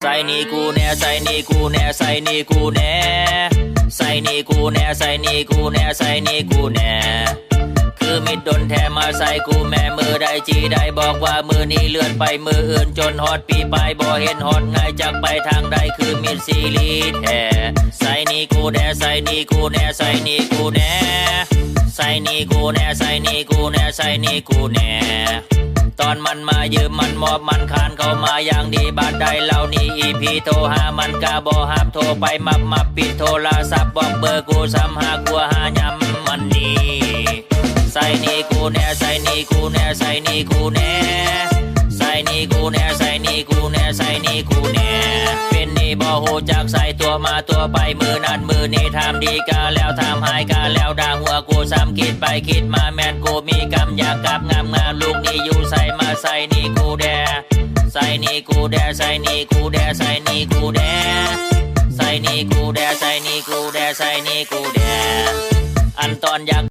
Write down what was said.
ໃສ່ໜີ້ກູແດ່ ໃສ່ໜີ້ກູແດ່ ໃສ່ໜີ້ກູແດ່ ໃສ່ໜີ້ກູແດ່ ໃສ່ໜີ້ກູແດ່ ໃສ່ໜີ້ກູແດ່ ຄືມິດດົນແທ້ມາໃສ່ກູແດ່ ມື້ໃດຊິໄດ້ບອກວ່າມື້ນີ້ເລື່ອນໄປມື້ອື່ນ ຈົນຮອດປີປາຍບໍ່ເຫັນຮອດໄງ ຈັກໄປທາງໃດ ຄືມິດຊີລີແທ້ ໃສ່ໜີ້ກູແດ່ ໃສ່ໜີ້ກູແດ່ ໃສ່ໜີ້ກູແດ່ ໃສ່ໜີ້ກູແດ່ ໃສ່ໜີ້ກູແດ່ ໃສ່ໜີ້ກູແດ່ ຕອນມັນມາຢືມມັນມອບມັນຄານເຂົ້າມາຢ່າງດີ ບາດໄດ້ເຫຼົ່ານີ້ອີພີໂທຫາມັນກະບໍ່ຮັບ ໂທໄປມັບໆ ປິດໂທລະສັບ ບອກເບີກູຊ້ຳ ຫາກົວຫາຍາມມັນໜີ ໃສ່ໜີ້ກູແດ່ ໃສ່ໜີ້ກູແດ່ ໃສ່ໜີ້ກູແດ່ ໃສ່ໜີ້ກູແດ່ ໃສ່ໜີ້ກູແດ່ ໃສ່ໜີ້ກູແດ່ ເປັນໜີ້ບໍ່ຮູ້ຈັກໃສ່ຕົວະມາຕົວະໄປ ມື້ນັ້ນມື້ນີ້ ຖາມດີກະແລ້ວ ຖາມຫາຍກະແລ້ວ ດ່າຫົວ ກູຊ້ຳຄິດໄປຄິດມາແມ່ນກູມີກຳ ຢາກກັບງາມໆ ລູກນີ້ຢູ່ໃສ ມາໃສ່ໜີ້ກູແດ່ ໃສ່ໜີ້ກູແດ່ ໃສ່ໜີ້ກູແດ່ ໃສ່ໜີ້ກູແດ່ ໃສ່ໜີ້ກູແດ່ ໃສ່ໜີ້ກູແດ່ ໃສ່ໜີ້ກູແດ່ ອັນຕອນຢາກ